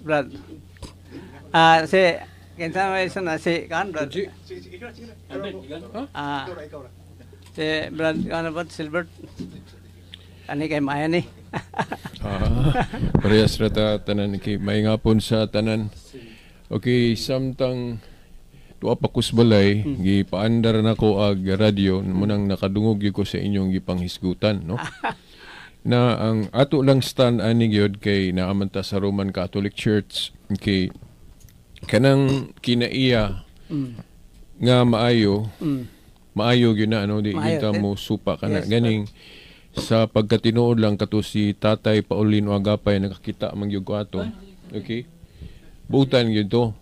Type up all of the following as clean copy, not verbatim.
Brad. Ah, si kinsa may isa na si kan, Brad? Ah. Si Brad ano ba, Silbert? Ani kay maya ni. Ah, parehas ra ta tanan kay may ngapon sa tanan. Okay, samtang tuwa pa kus balay, gipaandar nako ag radyo munang nakadungog gyud ko sa inyong gipanghisgutan, no? Na ang ato lang stand ani gyud kay naaman ta sa Roman Catholic Church kay kanang kinaiya nga maayo, maayo gyud na, ano, di Maayo, kita mo supa kana ganing sa pagkatinuod lang kato si Tatay Paulino Agapay, nakakita man gyud ko ato. Okay, buutan gyud to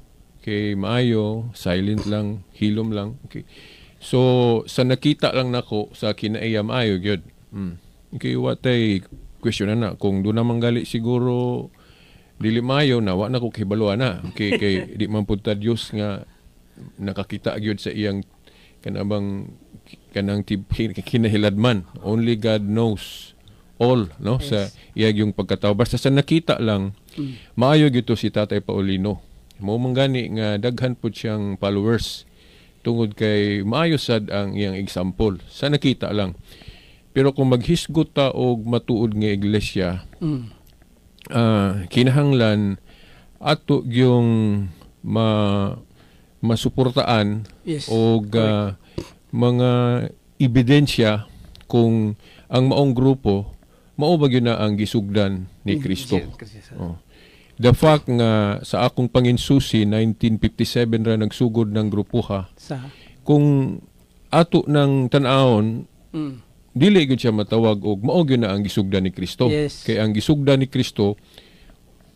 kay maayo, silent lang, hilom lang. Okay, so sa nakita lang nako sa kinaiya, maayo gyud. Okay, watay question na na kung doon naman gali siguro dili maayo na, wa na ko kibaluan na. Okay, kay di man pud ta Dios nga nakakita gyud sa iyang kanabang kanang kinahiladman. Only God knows all, no, sa iyang yung pagkatao. Basta sa nakita lang, maayo gyud to si Tatay Paulino. Mao man gani nga daghan pud siyang followers tungod kay maayo sad ang iyang example sa nakita lang. Pero kung maghisgot ta og matuod nga iglesia, kinahanglan ato yung masuportaan og mga ebidensya kung ang maong grupo mao ba gyud na ang gisugdan ni Kristo. Oh. The fact nga sa akong panginsusi, 1957 ra nagsugod ng grupo ha. Sa Kung ato ng tan-awon, dili gyud siya matawag og mao gyud na ang gisugdan ni Kristo. Kay ang gisugdan ni Kristo,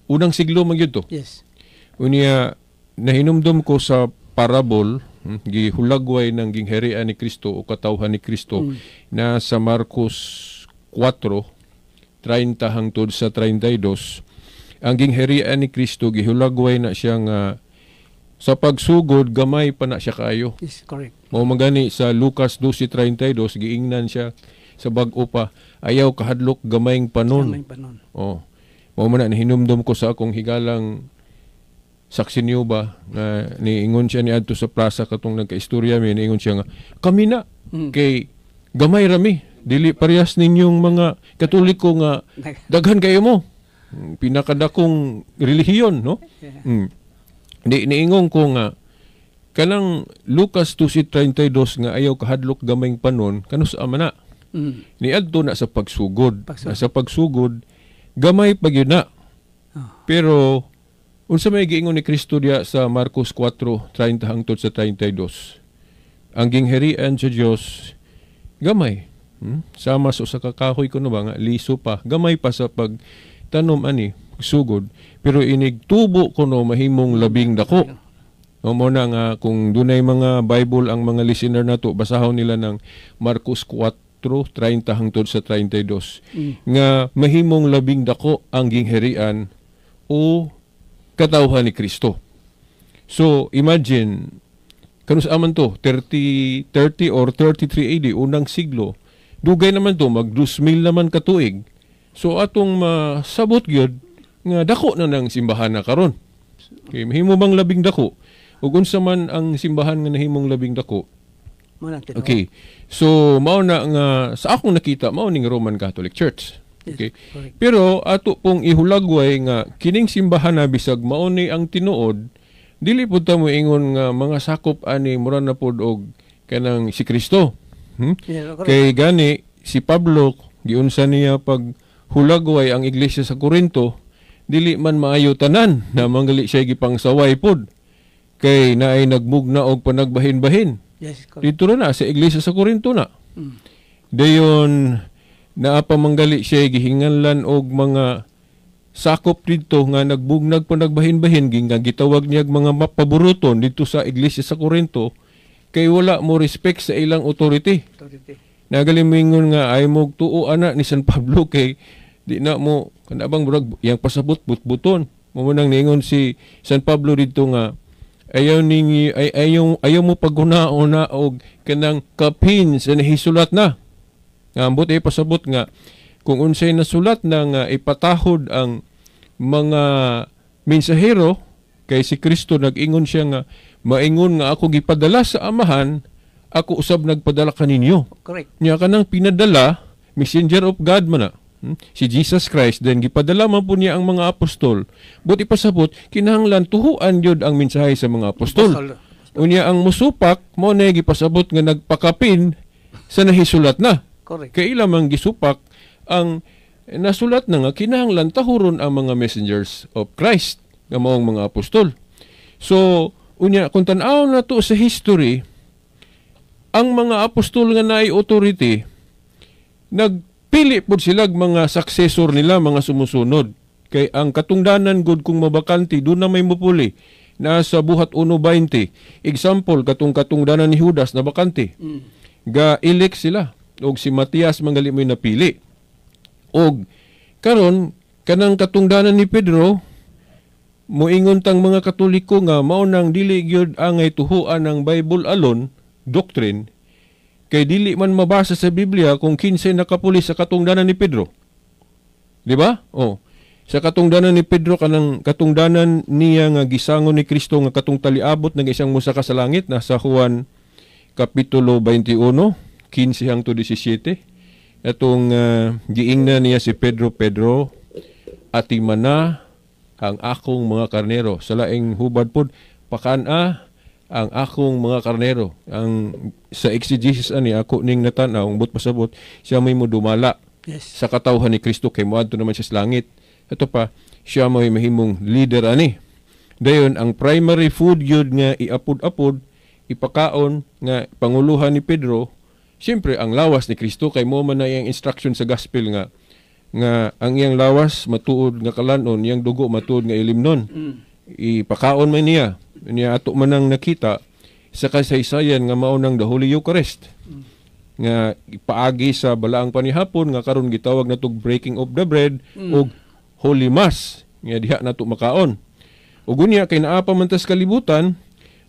unang siglo man gyud to. Unya nahinumdum ko sa parabol, gihulagway ng gingharian ni Kristo o katawhan ni Kristo na sa Marcos 4:30 hangtod sa 32. Ang gingharian ni Kristo, gihulagway na siya nga sa pagsugod gamay pa na siya kaayo. Yes, correct. Mao magani sa Lucas 12:32 giingnan siya sa bag-o pa, "Ayaw kahadlok, gamayng panon." Gamay panon. Oh. Mao man na nahinumdum ko sa akong higalang saksi niyo ba nga niingon siya niadto sa plaza katong nagkaistorya mi, niingon siya nga kami na kay gamay rami, dili parehas ninyong mga Katoliko nga daghan kayo mo, pinakadakong relihiyon, no? Di niingon ko nga kanang Lucas 12:32 nga "Ayaw kahadlok, gamayng panon," kanus ama na? Niadto na sa pagsugod. Pagsugod. Na sa pagsugod gamay pa gyud na. Pero unsa may giingon ni Kristo diya sa Marcos 4:30 hangtod sa 32? Ang gingharian sa Dios gamay. Sama sa usa ka kahoy kuno ba nga liso pa, gamay pa sa pagtanom ani sugod, pero inig tubo kuno mahimong labing dako. O mo na nga kung dunay mga Bible ang mga listener nato, basahon nila ng Marcos 4:30 hangtod sa 32 nga mahimong labing dako ang gingharian o katawhan ni Kristo. So imagine kanus aman to, 30 30 or 33 AD, unang siglo. Dugay naman to, mag 2,000 naman katuig. So atong masabot gyud nga dako na ng simbahan na karon. Okay, mahimo bang labing dako? Ug unsa man ang simbahan nga nahimong labing dako? Mo na tinuod. Okay. So mao na nga sa akong nakita, mao ning Roman Catholic Church. Okay. Correct. Pero ato pong ihulagway nga kining simbahan na bisag mao ni ang tinuod, dili pud ta moingon nga mga sakop ani mura na pud og kanang si Kristo. Yeah, correct. Kay gani si Pablo, giunsa niya pag hulagway ang iglesia sa Corinto, dili man maayo tanan na manggali siya gipangsaway pod. Kay naay nagmugna og panagbahin-bahin. Yes, correct. Dito na sa iglesia sa Corinto na. Dayon naa pa manggali siya gihinganlan og mga sakop didto nga nagbugnag panagbahin-bahin, nga gitawag niya mga mapaburuton didto sa iglesia sa Corinto kay wala mo respect sa ilang authority. Authority. Nagaling nga ay mo tuo ana ni San Pablo kay di na mo kana bang murag yang pasabot butbuton. Mo nang niingon si San Pablo didto nga ayaw ningi ay ayaw ayaw mo paghuna-una og kanang kapin sa nahisulat na. Nga ambot ay pasabot nga kung unsay nasulat na nga ipatahod ang mga mensahero kay si Kristo nag-ingon siya nga maingon nga ako gipadala sa Amahan, ako usab nagpadala kaninyo. Correct. Nya kanang pinadala, messenger of God man na. Si Jesus Christ, then gipadala man po niya ang mga apostol. But ipasabot, kinahanglan tuhuan yun ang mensahe sa mga apostol. Apostol. Unya ang musupak mo na gipasabot nga nagpakapin sa nahisulat na. Correct. Kay ila man gisupak ang nasulat na nga kinahanglan tahuron ang mga messengers of Christ nga maong mga apostol. So unya kung tan-aw na to sa history, ang mga apostol nga naay authority, nagpili pud sila mga successor nila, mga sumusunod. Kay ang katungdanan gud kung mabakante, doon na may mupuli nasa Buhat 1:20. Example, katong katungdanan ni Judas na bakante, ga elect sila og si Matias mangali mo'y napili. Og karon kanang katungdanan ni Pedro, moingon tang mga Katoliko nga mao nang dili gyud angay tuhuan ang Bible alone doctrine, kay dili man mabasa sa Biblia kung kinsay nakapuli sa katungdanan ni Pedro. Di ba? Oh. Sa katungdanan ni Pedro, kanang katungdanan niya nga gisangon ni Kristo nga katong taliabot nga isang musaka sa langit, nasa Juan kapitulo 21, 15 hangtod 17. Atong giingna niya si Pedro, "Pedro, atimana ang akong mga karnero." Sa laing hubad pod, "Pakan-a ang akong mga karnero." Ang sa exegesis ani ako ning natan-aw, ang but pasabot siya may modumala sa katawhan ni Kristo kay moadto naman siya sa langit. Ito pa, siya may mahimong leader ani. Dayon ang primary food yun nga iapod-apod, ipakaon nga panguluhan ni Pedro, siyempre ang lawas ni Kristo, kay mo man na iyang instruction sa gospel nga nga ang iyang lawas matuod nga kalanon, iyang dugo matuod nga ilimnon. Ipakaon man niya. Niya ato man ang nakita sa kasaysayan nga mao nang the Holy Eucharist nga ipaagi sa balaang panihapon nga karon gitawag natog breaking of the bread ug Holy Mass nga diha nato makaon. Ug unya kay naa pa man tas kalibutan,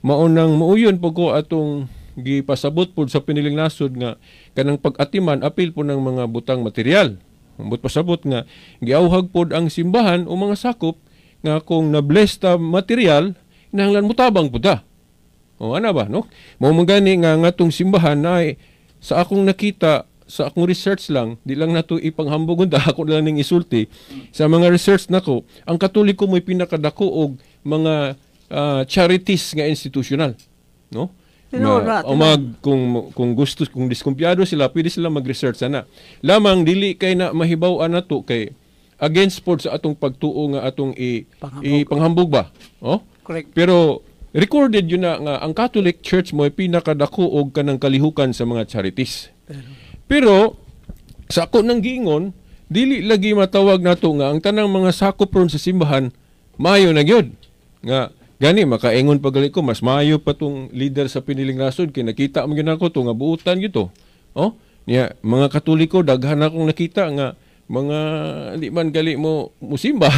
mao nang muuyon po ko atong gipasabot pod sa piniling nasod nga kanang pag-atiman apil po ng mga butang material. Ambot pasabot nga giauhag pod ang simbahan o mga sakop nga kung na-bless ta material, kinahanglan mutabang pud ta. O ana ba, no? Mao man gani nga ngatong simbahan na sa akong nakita sa akong research lang, di lang nato ipanghambog unta, ako lang ning isulti. Sa mga research nako, ang Katoliko mo'y pinakadako og mga charities nga institutional, no? Tinuod Na, na, o kung gusto, kung diskumpiyado sila, pwede sila mag-research sana. Lamang dili kay na mahibaw-an nato kay against pod sa atong pagtuo nga atong i Panghambog. Ipanghambog ba? Oh? Correct. Pero recorded yun na nga ang Catholic Church mo ay pinakadako og kanang kalihukan sa mga charities. Pero, Pero sa ako nang giingon, dili lagi matawag nato nga ang tanang mga sakop ron sa simbahan maayo na gyud. Nga gani makaingon pa gali ko, mas maayo pa tong leader sa piniling nasod kay nakita mo gyud nako to nga buutan gyud to. Oh, niya mga Katoliko, daghan akong nakita nga mga di man gali mo musimba.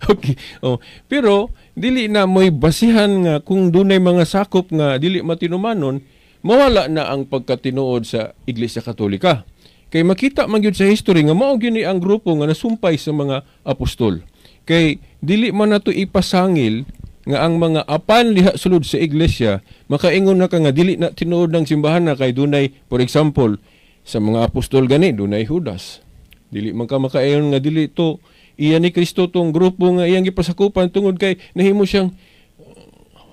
Okay. Oh, pero dili na mo'y basihan nga kung dunay mga sakop nga dili matinumanon, mawala na ang pagkatinuod sa Iglesia Katolika. Kay makita man gyud sa history nga mao gyud ni ang grupo nga nasumpay sa mga apostol. Kay dili man nato ipasangil nga ang mga apan liha sulod sa iglesia makaingon na ka nga dili na tinuod ng simbahan na kay dunay, for example, sa mga apostol gani dunay Judas. Dili man ka makaingon nga dili to iya ni Kristo tong grupo nga iyang gipasakupan tungod kay nahimo siyang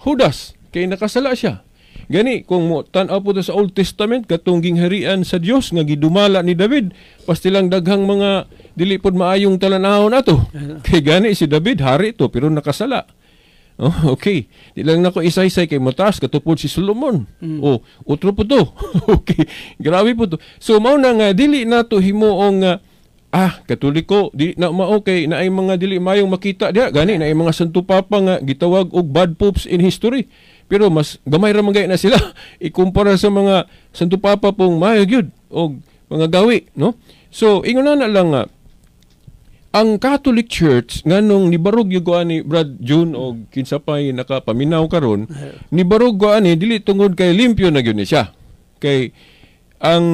Judas kay nakasala siya. Gani kung mo tan-aw po ta sa Old Testament, katong gingharian sa Dios nga gidumala ni David, pastilang daghang mga dili pod maayong talan-awon ato. Kay gani si David hari to pero nakasala. Oh, okay. Di lang nako isaysay kay mataas katupod si Solomon. Oh, utro po to. Okay. Grabe po to. So mao na nga dili nato himuong nga Katoliko di na mao kay naay mga dili mayong makita diha. Gani naay mga Santo Papa nga gitawag og bad popes in history. Pero mas gamay ra man gay na sila ikumpara sa mga Santo Papa pong maayo gyud og mga gawi, no? So ingon na lang nga ang Catholic Church, nganong nibarog gyud ko ani, Brad June, og kinsa pay nakapaminaw karon, nibarog ko ani dili tungod kay limpyo na gyud ni siya. Kay ang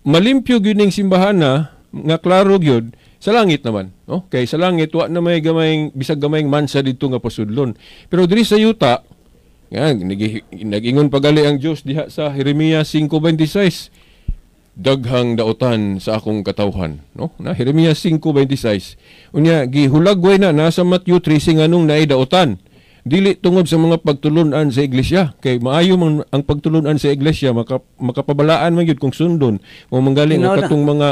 malimpyo gyud ning simbahan na nga klaro gyud Sa langit naman, no? Kay sa langit wa na may gamayng bisag gamayng mansa dito nga pasudlon. Pero diri sa yuta, nga nag-ingon pagali ang Dios diha sa Jeremias 5:26, "Daghang daotan sa akong katawhan," no? Na Jeremias 5:26. Unya gihulagway na nasa Matthew 13 nganong naay daotan. Dili tungod sa mga pagtulunan sa iglesia, kay maayo man ang pagtulunan sa iglesia, makapabalaan man gyud kung sundon mo manggaling ang Tinuod na. Katong mga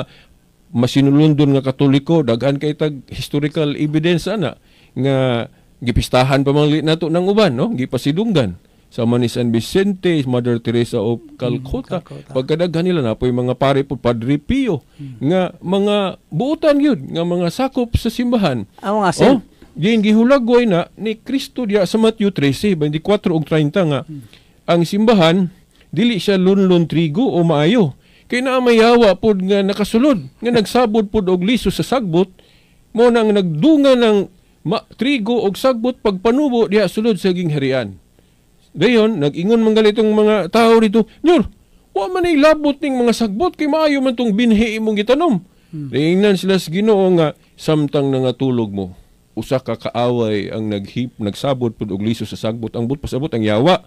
masinulundon nga Katoliko, daghan kay tag historical evidence ana nga gipistahan pa man nato ng uban, no? Gipasidunggan sama ni San Vicente, Mother Teresa of Calcutta. Calcutta. Pagkadaghan nila na po'y mga pare po, Padre Pio, nga mga buotan yun, nga mga sakop sa simbahan. Ang mga sin. Oh, diin gihulagway na ni Kristo diya sa Matthew 13, 24 ug 30 nga ang simbahan dili siya lunlun trigo o maayo. Kay naa may yawa pod nga nakasulod, nga nagsabod pod og liso sa sagbot, mo nang nagdunga ng trigo og sagbot pagpanubo diha sulod sa gingharian. Dayon, nag-ingon man gali itong mga tao rito, "Nyor, wa man ay labot ning mga sagbot kay maayo man tong binhi imong gitanom." Niingnan sila sa Ginoo nga, "Samtang nangatulog mo, usa ka kaaway ang nagsabot pud og liso sa sagbot." Ang but pasabot ang yawa.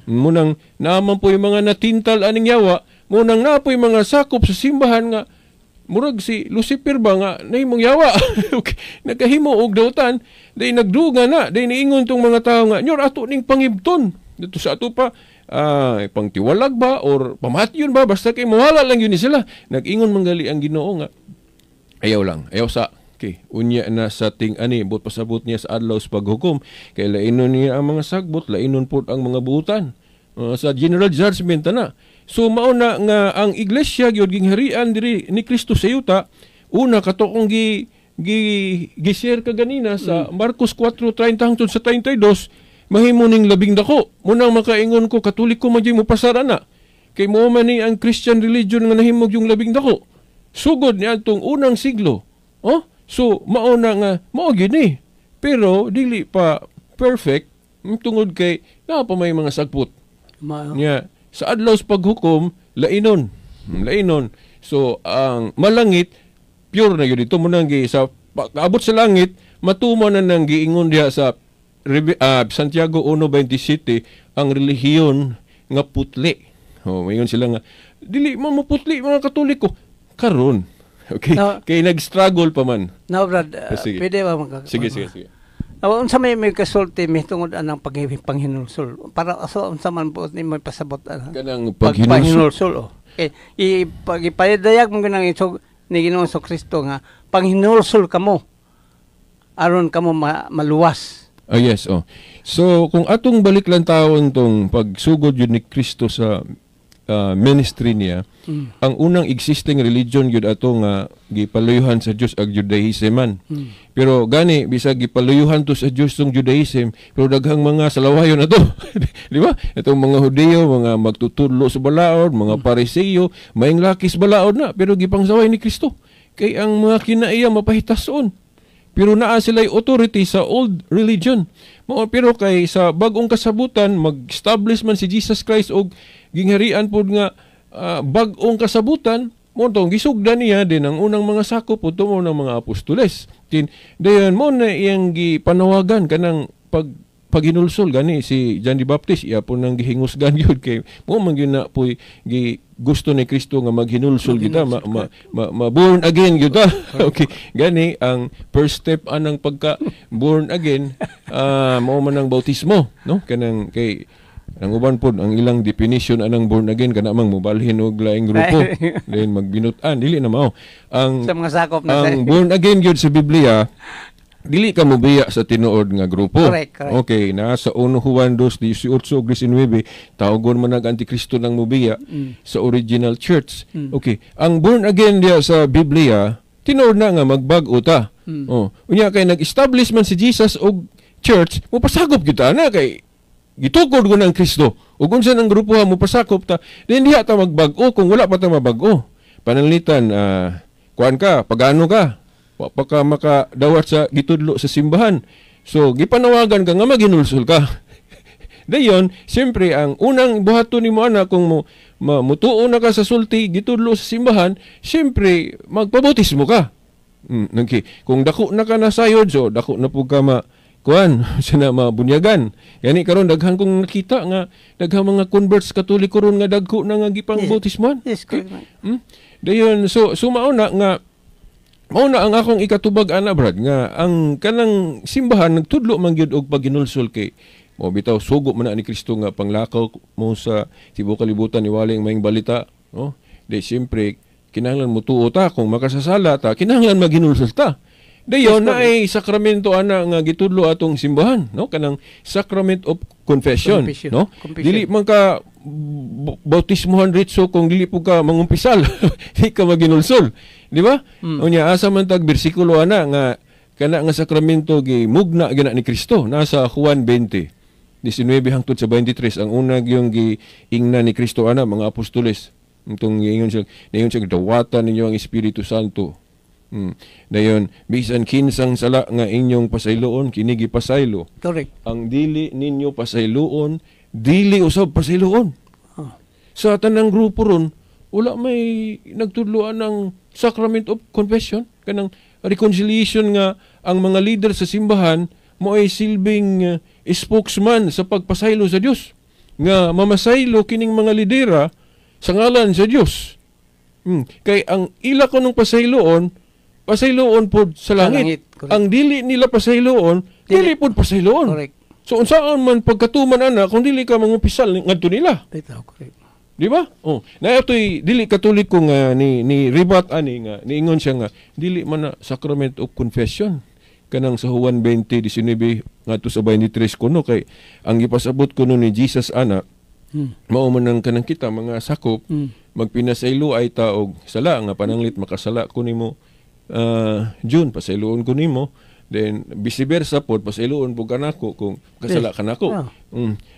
Munang naaman po yung mga natintal aning yawa, munang naa po yung mga sakop sa simbahan nga murag si Lucifer ba nga nahimong yawa. Okay. Nagahimo og dautan, day nagduga na, day niingon tong mga tao nga, "Nyor, ato ning pangibton. Dito sa ato pa, pangtiwalag ba or pamatyon ba, basta kay mawala lang yun ni sila." Nag-ingon manggali ang Ginoo nga, "Ayaw lang, ayaw sa." Okay, unya na sa ting ani but pasabot niya sa adlaw sa paghukom kay lainon niya ang mga sagbot, lainon pod ang mga buutan. Sa general judgment na. So mao na nga ang iglesia gyud gingharian diri ni Kristo sa yuta. Una kato kong gi gi gi-share ka ganina sa Marcos 4:30 hangtod sa 32, mahimo ning labing dako. Munang makaingon ko, Katoliko man jud mo pasara na. Kay mo man ni ang Christian religion nga nahimog yung labing dako. Sugod ni atong unang siglo. Oh, so mao na nga mao gyud ni. Pero dili pa perfect tungod kay naa pa may mga sagpot. Nya sa adlaw sa paghukom lainon. Lainon. So ang malangit pure na yun ito mo nang gi sa pag-abot sa langit matuman na nang giingon diha sa Santiago 1:27, ang relihiyon nga putli. Oh, mayon sila nga dili man moputli mga Katoliko karon. Okay. No. Kay nag-struggle pa man. No, Brad, Sige. pwede ba Sige, sige, sige. Now, unsa may kasulti mi tungod anang panghinulsol? Para so unsa man po ni may pasabot ana? Kanang paghinulsol. Paghinulsol, oh. Okay. I pag ipadayag mo ganang isog ni Ginoong Kristo nga panghinulsol kamo aron kamo maluwas. Ah, yes, oh. So, kung atong balik lang tawon tong pagsugod yun ni Kristo sa ministry niya, ang unang existing religion yun ato nga gipaluyuhan sa Dios ag Judaism man. Pero gani bisag gipaluyuhan to sa Dios tong Judaism, pero daghang mga salawayon na to. Di ba? Itong mga Hudiyo, mga magtutudlo sa balaod, mga Pariseo, maing lakis balaod na, pero gipangsaway ni Kristo. Kay ang mga kinaiya mapahitason. Pero naa sila authority sa old religion. Mao pero kay sa bag-ong kasabutan mag-establish man si Jesus Christ og gingharian pod nga bag-ong kasabutan, mo tong gisugdan niya din ang unang mga sakop pud mo ng mga apostoles. Tin dayon mo na iyang gipanawagan kanang paghinulsol. Gani si John the Baptist iya po nang gihingusgan gyud kay mo man gyud na poy gi gusto ni Kristo nga maghinulsol kita, ma born again gyud ta. Okay, gani ang first step anang pagka born again, mao man ang bautismo, no? Kanang kay ang uban pod ang ilang definition anang born again kana mang mobalhin og laing grupo then magbinut-an. Dili na mao ang Sa mga sakop na ang born again gyud sa Biblia, dili ka mobiya sa tinuod nga grupo. Correct, correct. Okay, na sa 1 Juan 2:18 ug 19, tawgon man ang Antikristo ng mobiya sa original church. Okay, ang born again diya sa Biblia, tinuod na nga magbag-o ta. Oh, unya kay nag-establish man si Jesus og church, mopasakop kita na kay gitukod ko ng Kristo. Ug unsa nang grupo ha mopasakop ta, then diha ta magbag-o kung wala pa ta mabag-o. Pananglitan, kuan ka, pagano ka, wa pa ka makadawat sa gitudlo sa simbahan. So, gipanawagan ka nga maghinulsol ka. Dayon, siyempre, ang unang buhaton nimo ana kung mo mutuo na ka sa sulti gitudlo sa simbahan, siyempre magpabautismo ka. Okay. Kung dako na ka nasayod, so dako na pud ka ma kuan sina mabunyagan. Yani karon daghan kong nakita nga daghang mga converts Katoliko ron nga dagko na nga gipang bautismohan. Yes, correct. Dayon, so mao na nga mao na ang akong ikatubag ana, Brad, nga ang kanang simbahan nagtudlo man gyud og paghinulsol kay mo bitaw sugo man na ni Kristo nga panglakaw mo sa tibuok kalibutan, iwali ang maayong balita, no? Di siyempre kinahanglan mo tuo ta. Kung makasasala ta, kinahanglan maghinulsol ta. Dayon na ay sakramento ana nga gitudlo atong simbahan, no? Kanang sacrament of confession, Confession. no? Confession. Dili man ka bautismohan ritso kung dili po ka mangumpisal, di ka maginulsol, di ba? Unya asa man tag bersikulo ana nga kana nga sakramento gi mugna gina ni Kristo? Nasa Juan 20 19 hangtod sa 23. Ang una gyung giingna ni Kristo ana mga apostoles, itong giingon siya, niingon siya, "Dawatan ninyo ang Espiritu Santo." Dayon, bisan kinsang sala nga inyong pasayloon, kini gipasaylo. Ang dili ninyo pasayloon, dili usab pasayloon. Sa tanang grupo ron, wala may nagtudloan ng sacrament of confession, kanang reconciliation nga ang mga leader sa simbahan mo ay silbing spokesman sa pagpasaylo sa Dios. Nga mamasaylo kining mga lidera sa ngalan sa Dios. Kay ang ila ko nung pasayloon, pasayloon pod sa Sa langit. Langit, correct. Ang dili nila pasayloon, dili pod pasayloon. So unsaon man pagkatuman ana kung dili ka mangumpisal ngadto nila? Bitaw, correct. Di ba? Oh, na ito'y dili Katoliko nga ni ribat ani nga niingon siya nga dili man na sacrament of confession kanang sa Juan 20:19 ngadto sa 23 kuno, kay ang gipasabot kuno ni Jesus ana mao man ang kanang kita mga sakop magpinasaylo ay ta og sala nga pananglit makasala ko nimo, June, pasayloon ko nimo, then vice versa pod, pasayloon po kanako kung kasala kanako.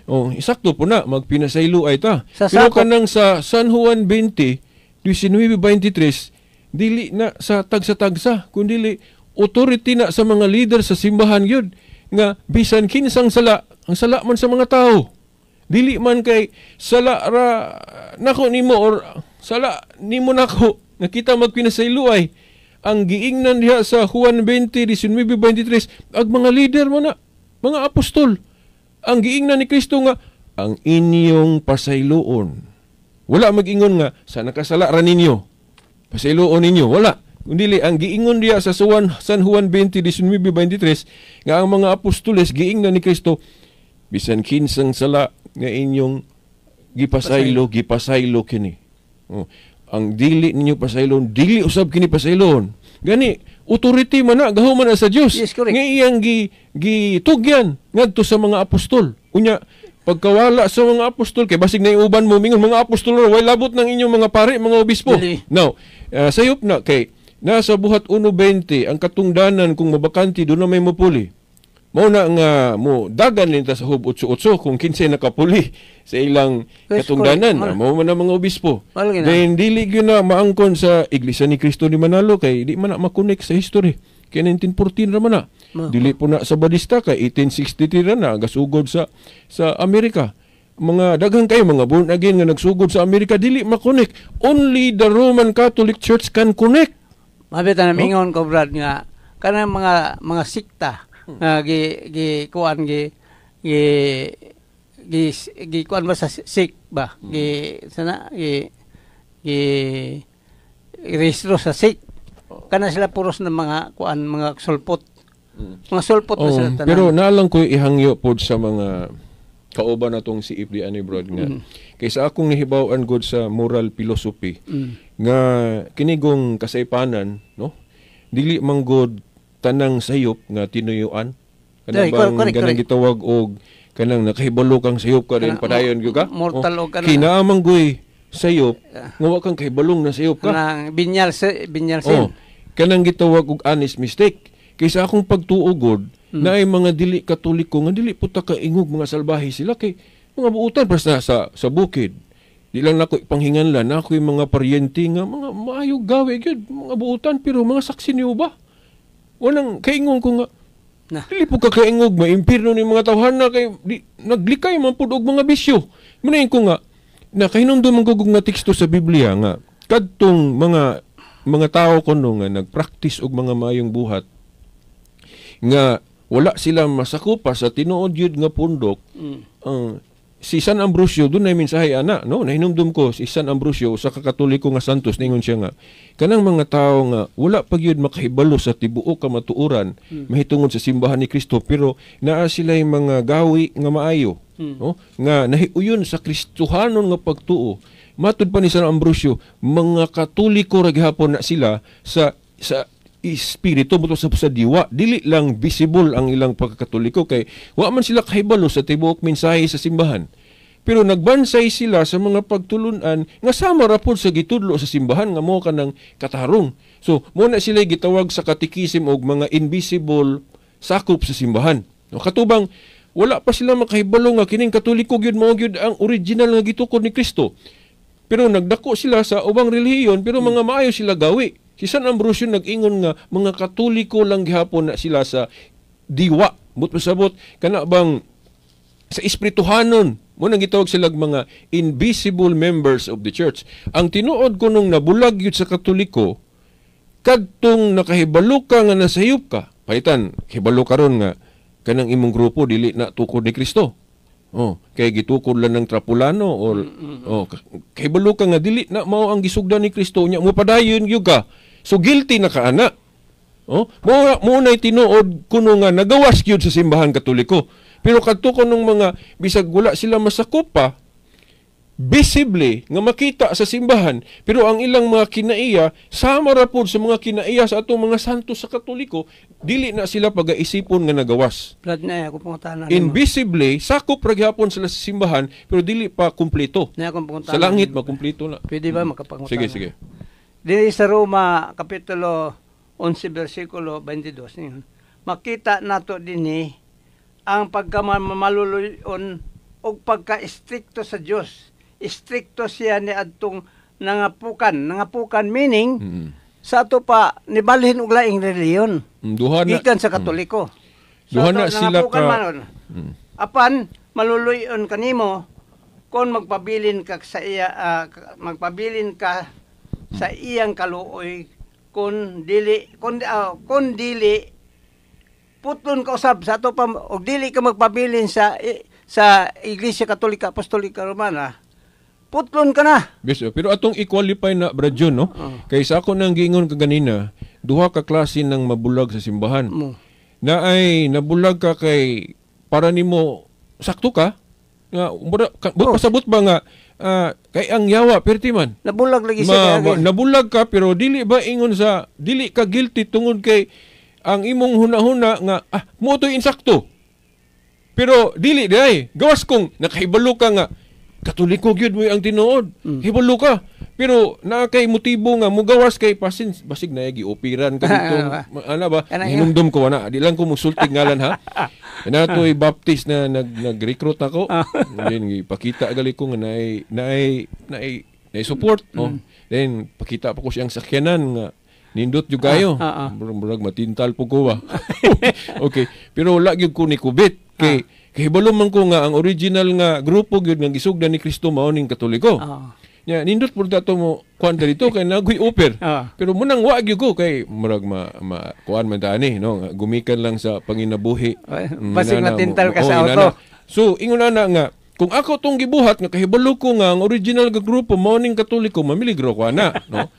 Oh, isakto po na magpinasaylo ay ta. Sa Pero sakop. Kanang sa San Juan 20 19:23, dili na sa tagsa-tagsa kundi authority na sa mga leader sa simbahan gyud nga bisan kinsang sala, ang sala man sa mga tao, dili man kay sala ra nako nimo or sala nimo nako nga kita magpinasaylo. Ay ang giingnan diha sa Juan 20:19-23, ag mga leader man na, mga apostol ang giingnan ni Kristo nga ang inyong pasayloon. Wala mag-ingon nga sa nakasala ra ninyo, pasayloon ninyo. Wala. Kundi ang giingon diha sa San Juan 20:19-23 nga ang mga apostoles giingnan ni Kristo, bisan kinsang sala nga inyong gipasaylo, gipasaylo kini. Oh, ang dili ninyo pasaylon, dili usab kini pasaylon. Gani authority man na, gaho man na sa Dios Yes, correct. nga iyang gitugyan ngadto sa mga apostol. Unya pagkawala sa mga apostol, kay basig na uban mo mingon mga apostol way labot ng inyong mga pare, mga obispo. Dili. Now, sayop na kay nasa Buhat 1:20 ang katungdanan kung mabakante do na may mupuli. Mao na nga mo dagan ninta sa Job 8:8 kung kinsay nakapuli sa ilang katungdanan. Correct. Mao man ang mga obispo. Mahal gina. Then dili gyud na maangkon sa Iglesia ni Cristo ni Manalo kay di man na makonek sa history. Kay 1914 ra man na. Dili po na sa Badista kay 1863 ra na gasugod sa Amerika. Mga daghan kayo mga born again nga nagsugod sa Amerika, dili makonek. Only the Roman Catholic Church can connect. Mabit na mingon ko, Brad, nga kanang mga sikta nga gi gi kuan gi gi gi gi kuan ba sa sik ba, gi sana gi gi rehistro sa sik, kana sila puros ng mga kuan, mga sulpot na Oh, sila tanan. pero naalang ko ihangyo pod sa mga kauban natong si Ifdi ani, Brad, nga kay sa akong nahibaw-an gud sa moral philosophy nga kinigong kasaypanan, no, dili man gud tanang sayop nga tinuyuan kanang Ay, bang correct, kanang correct. gitawag og kanang nakahibalo kang sayop ka rin Kanang padayon gyud ka. mortal Oh, og kanang- kinaamang goy sayop nga wa kang kahibalong na sayop ka. Kanang binyal sa binyal sin. Oh, kanang gitawag og honest mistake. Kaysa akong pagtuugod, na ay mga dili Katoliko nga dili puta ka ingog mga salbahe sila kay mga buutan basta sa bukid. Di lang nako ipanghinganlan na ako'y mga paryente nga mga maayo gawe gyud, mga buutan pero mga saksi niyo ba? Walang kaingon ko nga Na. dili po ka kaingog maimpirno ni mga tawhana kay di, naglikay man pud og mga bisyo. Munayin ko nga nakahinumdum man ko og nga teksto sa Biblia nga kadtong mga mga tao kuno nga nagpractice og mga maayong buhat nga wala sila masakupa sa tinuod yun nga pundok. Si San Ambrosio doon na mensahe ana, no, nahinumdum ko si San Ambrosio, sa Katoliko nga santos. Ningon siya nga kanang mga tao nga wala pa gyud makahibalo sa tibuok kamatuoran mahitungod sa simbahan ni Kristo, pero naa sila mga gawi nga maayo, no, nga nahiuyon sa Kristohanon nga pagtuo. Matud pa ni San Ambrosio, mga Katoliko ra gihapon na sila sa espiritu mo, sa diwa. Dili lang visible ang ilang pagkakatoliko kay wa man sila kahibalo sa tibuok mensahe sa simbahan, pero nagbansay sila sa mga pagtulunan nga sama ra pod sa gitudlo sa simbahan nga mo kanang katarong. So mo na sila gitawag sa katikisim og mga invisible sakop sa simbahan, no? Katubang wala pa sila makahibalo nga kining Katoliko gyud mao gyud ang original nga gitukod ni Kristo, pero nagdako sila sa ubang relihiyon, pero mga maayo sila gawi. Si San Ambrosio nag-ingon nga mga Katoliko lang gihapon na sila sa diwa. But pasabot kana bang sa espirituhanon mo nang gitawag sila mga invisible members of the church. Ang tinuod ko nung nabulag yun sa Katoliko, kadtong nakahibalo ka nga nasayop ka. Palitan, hibalo karon nga kanang imong grupo dili na tukod ni Kristo. Oh, kay gitukod lang ng trapulano or oh, kahibalo ka nga dili na mao ang gisugdan ni Kristo, nya mo padayon gyud ka. So guilty na ka ana. Oh, mo mo nay tinuod kuno nga nagawas gyud sa simbahan Katoliko. Pero kadto kunong mga bisag wala sila masakop pa visibly nga makita sa simbahan, pero ang ilang mga kinaiya sama ra pod sa mga kinaiya sa atong mga santo sa Katoliko, dili na sila pagaisipon nga nagawas. Brad, na ako pangutana nimo. Invisibly sakop ra gihapon sila sa simbahan, pero dili pa kumpleto. Na akong pangutana Sa langit nimo. makumpleto na. Pwede ba makapangutana? Sige, sige. Dili sa Roma kapitulo 11 bersikulo 22 niyon. Makita nato dinhi ang pagkamaluluyon ug pagka-istrikto sa Dios. Istrikto siya ni adtong nangapukan, nangapukan meaning sa ato pa nibalhin og laing relihiyon. Duha na Gikan sa Katoliko. So, Duha na ato, sila nangapukan ka man nun. Apan maluluyon kanimo kon magpabilin ka sa iyang kaluoy, kon dili putlon ka usab sa ato pa. Og dili ka magpabilin sa Iglesia Katolika Apostolika Romana, putlon ka na. Yes, pero atong i-qualify na, Brad John, no? Oh. Kay sa ako nang giingon kaganina, duha ka klase ng mabulag sa simbahan. Mo. Na ay nabulag ka kay para nimo sakto ka nga mura ka, Oh. pasabot ba nga kay ang yawa perti man Nabulag lagi siya. Nabulag ka, pero dili ba ingon sa dili ka guilty tungod kay ang imong hunahuna nga mo to'y insakto, pero dili diay gawas kung nakahibalo ka nga Katoliko gyud mo ang tinuod. Hibalo ka, pero naa kay motibo nga mugawas kay pasin basig na giopiran ka dito, ana ba. Hinumdum ko ana, di lang ko musulti ngalan ha, natoy Baptist na nag-recruit ako. Then ipakita gali ko nga naay naay naay naay support, oh. Then pakita pa ko siyang sakyanan nga nindot jud kayo. Murag murag matintal po ko ba. Okay, pero wala gyud ko ni kubit kay kahibalo man ko nga ang original nga grupo gyud nga gisugdan ni Kristo mao ning Katoliko. Nya nindot pud ato mo kuan dito kay nagoy offer. Pero munang wa gyud ko kay murag ma kuan man ta ani, no, nga gumikan lang sa panginabuhi. Ay, basig inana matintal ka oh, sa inana. auto. So ingon ana nga kung ako tong gibuhat nga kahibalo ko nga ang original nga grupo mao ning Katoliko, mamiligro ko ana, no,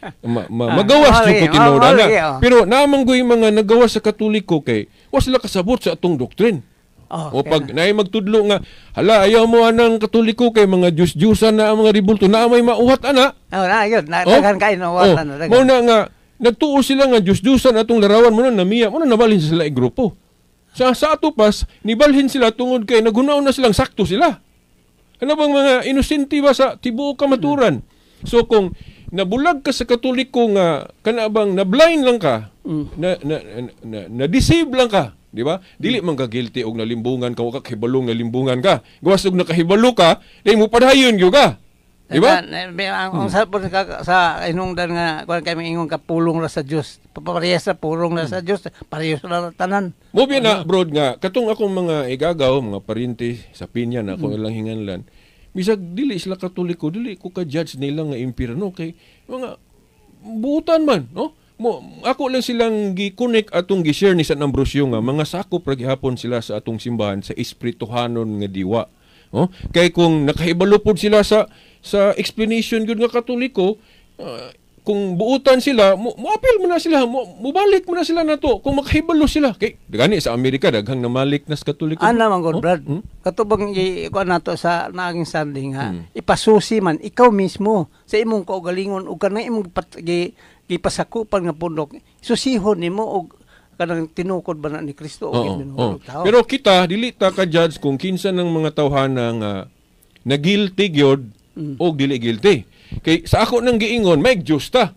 magawas jud ko tinuod ana. Mali, oh. Pero naman ko yung mga nagawas sa Katoliko kay wa sila kasabot sa atong doctrine. Oh, O pag naay magtudlo nga hala, ayaw mo anang Katoliko kay mga Diyos-Diyusan na ang mga ribulto, na may mauhat ana. Oh, na yun, na, Oh. daghan kayo no, Oh, na, daghan. mao na nga nagtuo sila nga Diyos-Diyusan atong larawan, mo na namiya, mo na nabalhin sila og grupo. Sa ato pas nibalhin sila tungod kay naghunahon na silang sakto sila. Ano bang mga inosente ba sa tibuok kamaturan? So kung nabulag ka sa Katoliko nga kana bang na-blind lang ka, na deceive lang ka, di ba? Dili man ka guilty og nalimbungan ka, wa ka kahibalong nalimbungan ka. Gawas og nakahibalo ka, dai mo padayon gyud ka. Di ba? Ang sa sa inungdan nga kuan kay ingon ka pulong ra sa Dios. Parehas sa pulong ra sa Dios, parehas ra tanan. Mo biya na, bro, nga katong akong mga igagaw, mga parinti sa pinya na ako ilang hinganlan. Bisag dili sila Katoliko, dili ko ka judge nila nga impierno kay mga buutan man, no? Mo ako lang silang gi-connect atong gi-share ni San Ambrosio nga mga sakop ra gihapon sila sa atong simbahan sa espirituhanon nga diwa. Oh, kay kung nakahibalo pod sila sa explanation gyud nga Katoliko, kung buutan sila, mo-apil mo na sila, mo balik mo na sila nato kung makahibalo sila. Kay gani sa Amerika daghang namalik na sa Katoliko. Ana man gud, Oh, Brad. Katubang ikuan nato sa naaging Sunday nga ipasusi man ikaw mismo sa imong kaugalingon ug kanang imong gipasakupan nga pundok. Susihon nimo og kanang tinukod ba na ni Kristo o Oo. tao. Pero kita dili ta ka judge kung kinsa ng mga tawhana nga na guilty gyud o dili guilty. Kay sa ako nang giingon, may Diyos ta.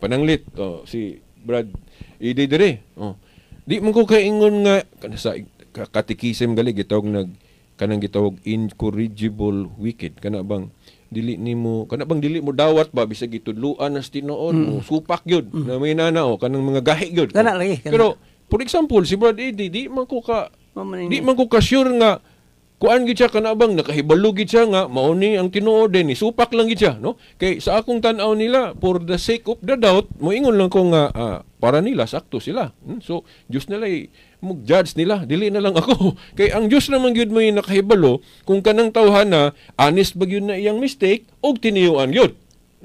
Pananglit, oh, si Brad Ide dire. Oh. Di man ko kaingon nga kana sa katikism gali gitawag nag kanang gitawag incorrigible wicked, kana bang dili nimo, kana bang dili mo dawat ba bisag gitudluan na sa tinuod mo supak gyud na may nana o kanang mga gahi gyud. Kana lagi, kana. Pero for example, si Brad Eddie, di man ko ka Mao man di man ko ka sure nga kuan gid siya, kana bang nakahibalo gid siya nga mao ni ang tinuod din, supak lang gid siya, no? Kay sa akong tan-aw nila, for the sake of the doubt, moingon lang ko nga para nila sakto sila. So Dios na lay mo judge nila, dili na lang ako. Kay ang Dios naman gyud may nakahibalo kung kanang tawhana honest ba gyud na iyang mistake og tiniyuan gyud.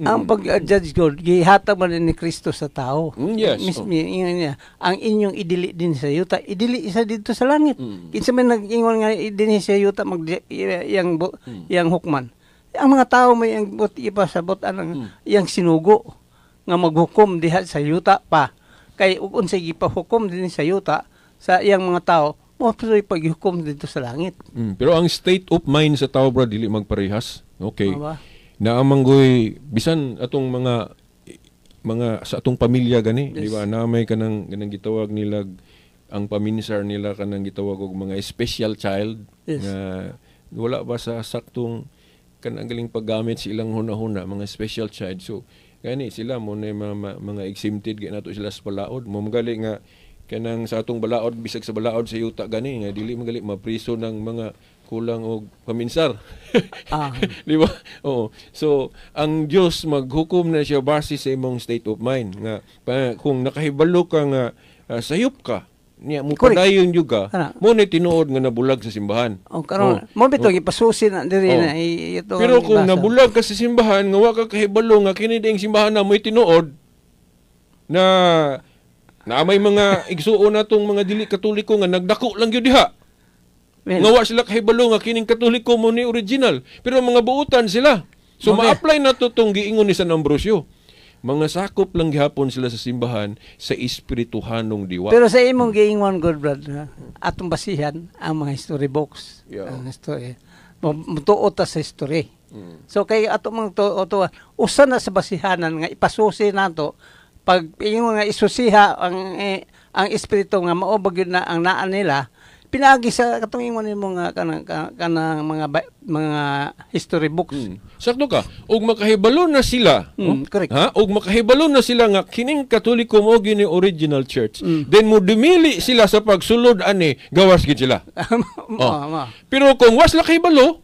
Ang pag-judge God, gihatag man din ni Kristo sa tao. Yes. Mismo, ingon niya, ang inyong idili din sa yuta, idili isa dito sa langit. Kinsa man nag-ingon nga dinhi sa yuta mag iyang iyang hukman. Ang mga tao may ang but ipasabot anang iyang sinugo nga maghukom diha sa yuta pa. Kay ug unsay gipahukom din sa yuta sa iyang mga tao, mo paghukom dito sa langit. Pero ang state of mind sa tao, bro, dili magparehas. Okay. Mao ba? Naamanggoy bisan atong mga sa atong pamilya gani, di ba? Na may kanang gitawag nila ang paminsar nila, kanang gitawag og mga special child nga wala ba sa saktong kanang galing paggamit sa ilang huna-huna, mga special child. So gani sila mo na mga exempted gani nato sila sa balaod mo magali nga kanang sa atong balaod, bisag sa balaod sa yuta gani nga dili magali mapriso ng mga kulang og paminsar. Di ba? Oo. So, ang Dios maghukom na siya base sa imong state of mind nga kung nakahibalo ka nga sayop ka niya mo padayon jud ka Ana. mo ni tinuod nga nabulag sa simbahan. O karon, mo bitaw gipasusi na diri na ito. Pero kung ibasa. Nabulag ka sa simbahan nga wa ka kahibalo nga kini ding simbahan na mo'y tinuod na na may mga igsuon natong mga dili Katoliko nga nagdako lang gyud diha. Well, nga wa sila kahibalo nga kining Katoliko mo ni original. Pero mga buutan sila. So ma-apply na to tong giingon ni San Ambrosio. Mga sakop lang gihapon sila sa simbahan sa espirituhanong diwa. Pero sa imong giingon, good brother, ha, atong basihan ang mga history books. Ang history. Mutuo ta sa history. So kay ato mga tuo, usa na sa basihanan nga ipasusi nato pag ingon nga isusiha ang espiritu nga mao ba gyud na ang naa nila pinaagi sa katong ingon nimo nga kanang mga history books. Sakto ka. Ug makahibalo na sila. Oh? Correct. Ha? Ug makahibalo na sila nga kining Katoliko mo gini original church. Then mo dumili sila sa pagsulod ani, gawas gid sila. Mo, mo. Pero kung was la kahibalo,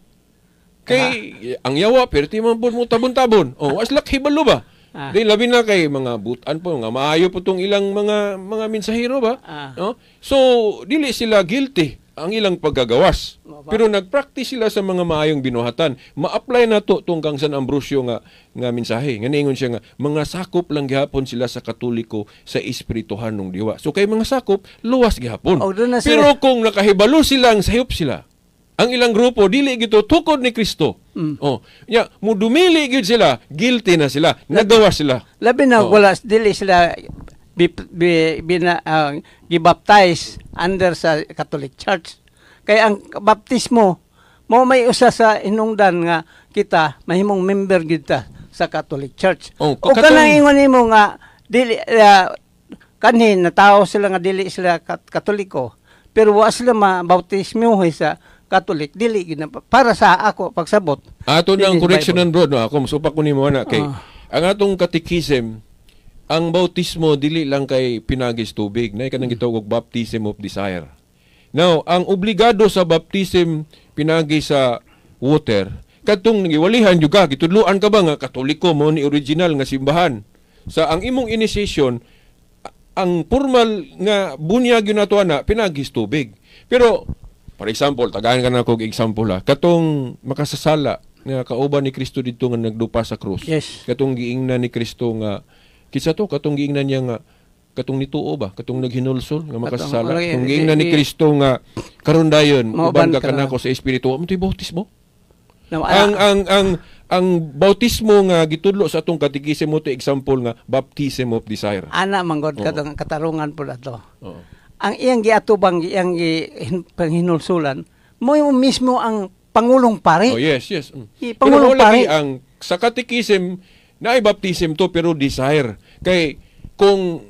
kay ang yawa perti man pud mo tabon-tabon. Oh, was la kahibalo ba? Di labi na kay mga butan po nga maayo po tong ilang mga mensahero ba? No? So dili sila guilty ang ilang paggagawas. Mao ba? Pero nagpractice sila sa mga maayong binuhatan. Ma-apply na to tong kang San Ambrosio nga mensahe. Nga niingon siya nga mga sakop lang gihapon sila sa Katoliko sa espirituhanong diwa. So kay mga sakop, luwas gihapon. Oh, doon na sila. Pero kung nakahibalo silang sayop sila, ang ilang grupo dili gito tukod ni Kristo. Oh, nya mudumili gyud sila, guilty na sila, nagawa sila. Labi na wala dili sila gibaptize under sa Catholic Church. Kay ang baptismo mo may usa sa hinungdan nga kita mahimong member gyud ta sa Catholic Church. Oh, O kanang ingon nimo nga dili kanhin natawo sila nga dili sila Katoliko pero wa sila mabautismo sa Catholic, dili gyud na para sa ako pagsabot. Ato Dili ng sa correctionan, Bible. Bro, no, ako musupak ko nimo ana kay ang atong catechism, ang bautismo dili lang kay pinagis tubig, na kanang gitawag og baptism of desire. Now, ang obligado sa baptism pinagi sa water, kadtong giwalihan jud ka, gitudloan ka ba nga Katoliko mo ni original nga simbahan. Sa ang imong initiation, ang formal nga bunyag yun nato ana pinagis tubig. Pero for example, tagahan ka na kog example ha, katong makasasala nga kauban ni Kristo didto nga nagdupa sa krus. Katong giingnan ni Kristo nga kinsa to, katong giingnan niya nga katong nituo ba, katong naghinulsol nga makasasala, katong giingnan ni Kristo nga karon dayon Mauban uban ka ka na. Kanako sa espiritu, mo bautismo. Na, Ang bautismo nga gitudlo sa atong katekismo to, example nga baptism of desire. Ana man god, katong katarungan po ato. Ang iyang giatubang, iyang panghinulsulan mo yung mismo ang pangulong pari. Oh yes. I pangulong Pero mo lagi pari. ang sa catechism na ay baptism to pero desire. Kay kung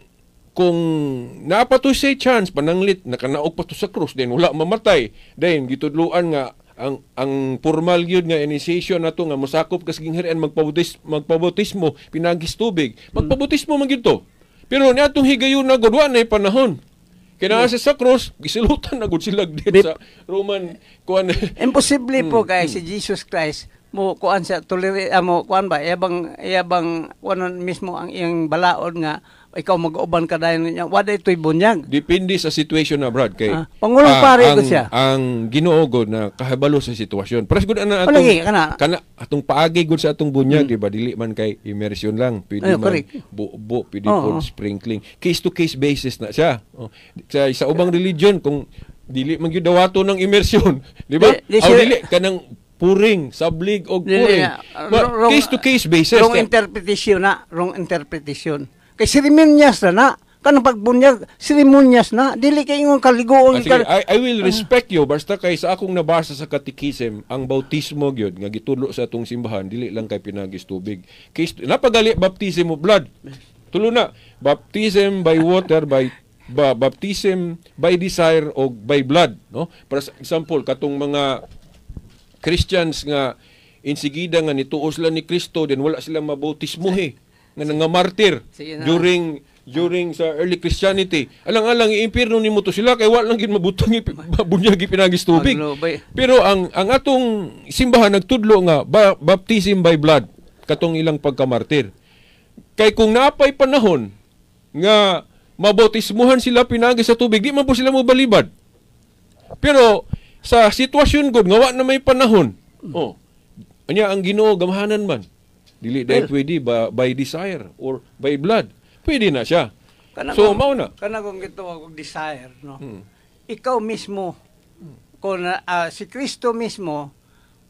naa pa to say chance, pananglit nakanaog pa to sa krus, then wala mamatay, then gitudloan nga ang formal gyud nga initiation nato nga mosakop ka sa gingharian, magpabautismo pinagis tubig, magpabautismo man gyud to. Pero niadtong higayon na gud, wa na panahon kay naa siya sa krus, gisilutan na gud sila din sa Roman kuan. Imposible po kay si Jesus Christ mo kuan sa tolerate mo kuan ba, iyabang kuan mismo ang iyang balaod nga ikaw mag-uban ka dayon niya, wala ito'y bunyag. Depende sa situation na, Brad, kay Ah, pangulong pare ang, ko siya. Ang Ginoo gud na kahibalo sa sitwasyon. Pares gud ana O, atong lagi, kana. Kana atong paagi gud sa atong bunyag, di ba? Dili man kay immersion lang, pwede Ay, man bubo, pwede pod sprinkling. Case to case basis na siya. Oh. Sa ubang religion, kung dili man gyud dawato ng immersion, di ba? Di Aw, dili kanang puring, sablig og Dili puring. na. Case to case basis. Wrong interpretation na, wrong interpretation. Kay seremonyas na na. Kanang pagbunyag, seremonyas na. Dili kay ingon kaliguon Ah, sige, I will respect you basta kay sa akong nabasa sa catechism, ang bautismo gyud nga gitudlo sa atong simbahan dili lang kay pinagis tubig. Case napagali baptism of blood. Tulo na, baptism by water, by ba, baptism by desire o by blood, no? Para sa example, katong mga Christians nga insigida nga nituo sila ni Kristo, then wala sila mabautismo eh, nga nangamartir Sige na. during during sa early Christianity. Alang-alang iimpirno nimo to sila kay wala lang gid mabutang bunyag ipinagis tubig. Maglubay. Pero ang atong simbahan nagtudlo nga baptism by blood katong ilang pagkamartir. Kay kung naapay panahon nga mabautismuhan sila pinagi sa tubig, di man po sila mobalibad. Pero sa sitwasyon gud nga wa na may panahon. Oh. Anya ang Ginoo gamhanan man. Dili dahil pwede ba, by desire or by blood. Pwede na siya. So mao na. Kana kung gitawag og desire, no? Ikaw mismo, kung si Kristo mismo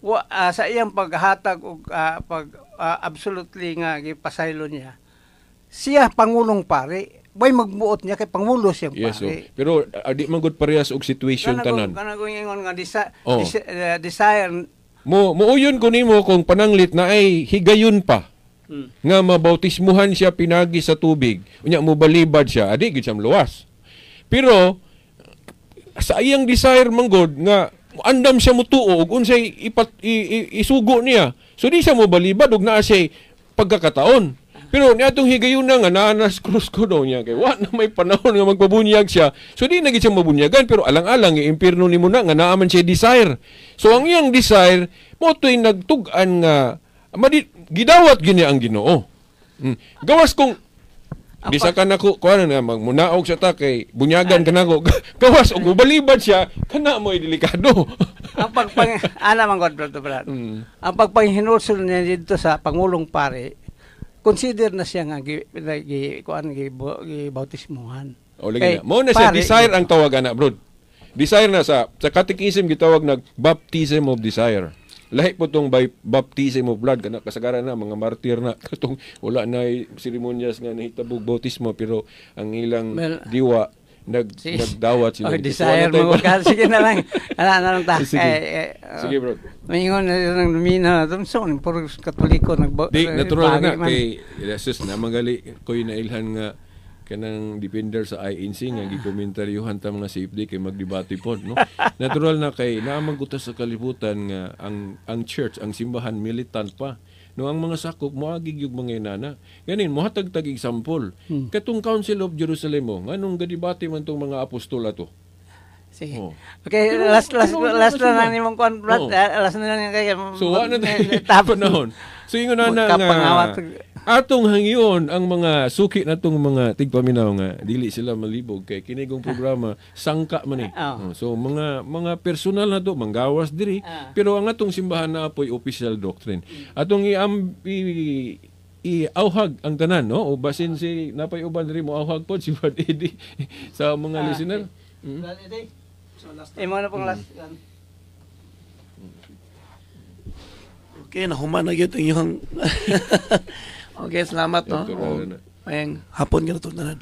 wa, sa iyang paghatag og pag absolutely nga gipasaylo niya. Siya pangulong pari, way magbuot niya kay pangulo siyang Yes, so, pari. pero di man gud parehas og situation tanan. Kana kung ingon nga desire. Mo muuyon ko nimo kung pananglit na ay higayon pa nga mabautismuhan siya pinagi sa tubig, unya mo balibad siya, adi gid siya luwas. Pero sa iyang desire manggod nga andam siya mutuo ug unsay ipat isugo niya, so di siya mo balibad ug naa siya pagkakataon. Pero niadtong higayon na nga naa na sa krus ko daw niya kay wa na may panahon nga magpabunyag siya, so di na gid siya mabunyagan. Pero alang-alang iimpirno nimo na nga naa man siya desire. So ang iyang desire mo to'y nagtug-an nga gidawat gini ang Ginoo. Gawas kung bisa ka nako kuan na magmunaog sa ta kay bunyagan ka nako, gawas og mobalibad siya, kana mo'y delikado. Ang pagpang ana man god, brother Brad. Ang pagpanghinulsol niya dito sa pangulong pare, consider na siya nga gi kuan gi bautismuhan. O lagi Kay na. Mo na siya pare, desire ang tawag ana, bro. Desire na sa catechism gitawag nag baptism of desire. Lahi po tong by baptism of blood, kana kasagaran na mga martir na katong wala na seremonyas nga nahitabog bautismo, pero ang ilang Well, diwa nagdawat sila. Oh, Dito. desire Wala tayo mo ka. Sige na lang. Ana na lang ta. Sige. Eh, Sige, bro. Maingon na nang lumina. So, puro Katoliko nagba Di natural bagay na man. kay Jesus na magali koy nailhan nga kanang defender sa INC nga gikomentaryohan ta mga safety kay magdebate pod, no? Natural na kay naa man gud ta sa kalibutan nga ang church, ang simbahan, militant pa, no? Ang mga sakop moagi gyud mga inana ganin mohatag tag example katong Council of Jerusalem mo, nganong gadebate man tong mga apostol ato. Sige. Oh. Okay, Pero, last last ano, last ano, na lang nimong kuan, Brad. Oo. Last na lang kay So wa na tayo Tapos panahon. So ingon na nga Magkapangawat. Atong hangyon ang mga suki natong mga tigpaminaw nga dili sila malibog kay kinigong programa sangka man eh. Ah. Oh, so mga personal na to manggawas diri, pero ang atong simbahan na apoy official doctrine. Atong i-auhag ang tanan, no, o basin si napay uban diri mo auhag pod si Brad Eddie sa mga listener. Brad Eddie. Imo na pong last. Okay, nahuman na gyud ang iyong. Okay, salamat, no. Doktor, wala na. Mayang hapon ka na tanan.